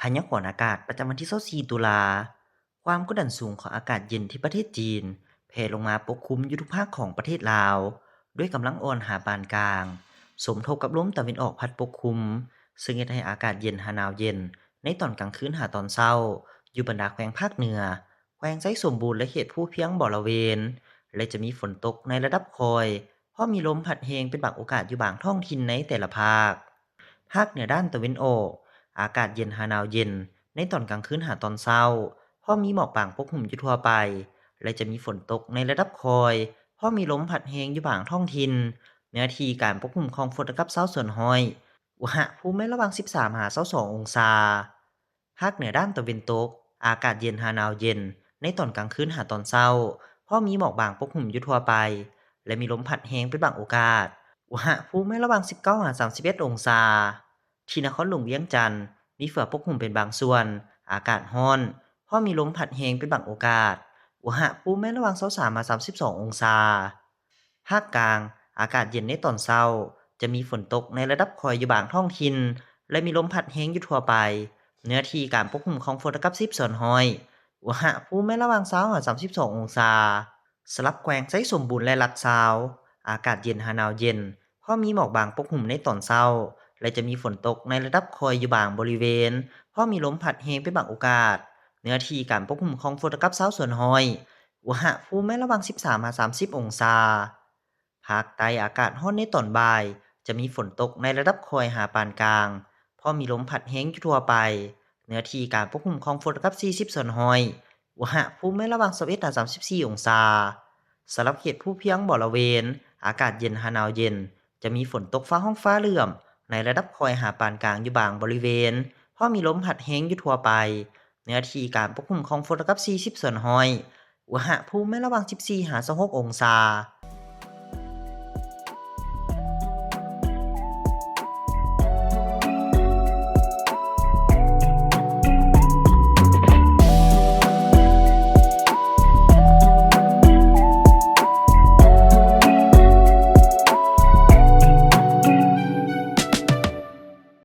ພະຍາກອນອາກາດປະຈຳວັນທີຊາວສີ່ຕຸລາ. ຄວາມກົດດັນສູງຂອງອາກາດເຢັນທີ່ປະເທດຈີນ ແຜ່ລົງມາປົກຄຸມຢູ່ທຸກພາກຂອງປະເທດລາວ ດ້ວຍກຳລັງອ່ອນຫາປານກາງ ສົມທົບກັບລົມຕາເວັນອອກພັດປົກຄຸມ, ເຊິ່ງເຮັດໃຫ້ອາກາດເຢັນຫາໜາວເຢັນໃນຕອນກາງຄືນຫາຕອນເຊົ້າ ຢູ່ບັນດາແຂວງພາກເໜືອ, ແຂວງໄຊສົມບູນ ແລະ ເຂດພູພຽງບໍລະເວນ ແລະ ຈະມີຝົນຕົກໃນລະດັບຄ່ອຍ, ພ້ອມມີລົມພັດແຮງເປັນບາງໂອກາດຢູ່ບາງທ້ອງຖິ່ນໃນແຕ່ລະພາກ. ພາກເໜືອດ້ານຕາເວັນອອກ, ອາກາດເຢັນຫາໜາວເຢັນໃນຕອນກາງຄືນຫາຕອນເຊົ້າ, ພ້ອມມີໝອກບາງປົກຫຸ້ມຢູ່ທົ່ວໄປ ແລະ ຈະມີຝົນຕົກໃນລະດັບຄ່ອຍ, ພ້ອມມີລົມພັດແຮງຢູ່ບາງທ້ອງຖິ່ນ. ເນື້ອທີ່ການປົກຄຸມຂອງຝົນລະດັບຊາວສ່ວນຮ້ອຍ, ອຸນຫະພູມແມ່ນລະຫວ່າງສິບສາມຫາຊາວສອງອົງສາ. ພາກເໜືອດ້ານຕາເວັນຕົກ, ອາກາດເຢັນຫາໜາວເຢັນໃນຕອນກາງຄືນຫາຕອນເຊົ້າ, ພໍມີໝອກບາງປົກຫຸ້ມຢູ່ທົ່ວໄປ ແລະ ມີລົມພັດແຮງເປັນບາງໂອກາດ. ອຸນຫະພູມແມ່ນລະຫວ່າງສິບເກົ້າຫາສາມສິບເອັດອົງສາ. ທີ່ນະຄອນຫຼວງວຽງຈັນ, ມີເຝືອປົກຫຸ້ມເປັນບາງສ່ວນ, ອາກາດຮ້ອນ, ພໍມີລົມພັດແຮງເປັນບາງໂອກາດ. ອຸນຫະພູມແມ່ນລະຫວ່າງຊາວສາມຫາສາມສິບສອງອົງສາ. ພາກກາງ, ອາກາດເຢັນໃນຕອນເຊົ້າ, ຈະມີຝົນຕົກໃນລະດັບຄ່ອຍຢູ່ບາງທ້ອງຖິ່ນ ແລະ ມີລົມພັດແຮງຢູ່ທົ່ວໄປ. ເນື້ອທີ່ການປົກຄຸມຂອງຝົນລະດັບສິບສ່ວນຮ້ອຍ, ອຸນຫະພູມແມ່ນລະຫວ່າງຊາວຫາສາມສິບສອງອົງສາ. ສຳລັບແຂວງໄຊສົມບູນ ແລະ ລັດຊາວ, ອາກາດເຢັນຫາໜາວເຢັນ, ພໍມີໝອກບາງປົກຫຸ້ມໃນຕອນເຊົ້າ ແລະ ຈະມີຝົນຕົກໃນລະດັບຄ່ອຍຢູ່ບາງບໍລິເວນ, ພໍມີລົມພັດແຮງເປັນບາງໂອກາດ. ເນື້ອທີ່ການປົກຄຸມຂອງຝົນລະດັບຊາວສ່ວນຮ້ອຍ, ອຸນຫະພູມແມ່ນລະຫວ່າງສິບສາມຫາສາມສິບອົງສາ. ພາກໃຕ້, ອາກາດຮ້ອນໃນຕອນບ່າຍ, ຈະມີຝົນຕົກໃນລະດັບຄ່ອຍຫາປານກາງ, ພໍມີລົມພັດແຮງຢູ່ທົ່ວໄປ. ເນື້ອທີ່ການປົກຄຸມຂອງຝົນລະດັບສີ່ສິບສ່ວນຮ້ອຍ, ອຸນຫະພູມແມ່ນລະຫວ່າງຊາວເອັດຫາສາມສິບສີ່ອົງສາ. ສຳລັບເຂດພູພຽງບໍລະເວນ, ອາກາດເຢັນຫາໜາວເຢັນ, ຈະມີຝົນຕົກຟ້າຮ້ອງຟ້າເຫຼື້ອມໃນລະດັບຄ່ອຍຫາປານກາງຢູ່ບາງບໍລິເວນ, ພໍມີລົມພັດແຮງຢູ່ທົ່ວໄປ. ເນື້ອທີ່ການປົກຄຸມຂອງຝົນລະດັບສີ່ສິບສ່ວນຮ້ອຍ, ອຸນຫະພູມແມ່ນລະຫວ່າງສິບສີ່ຫາຊາວຫົກອົງສາ.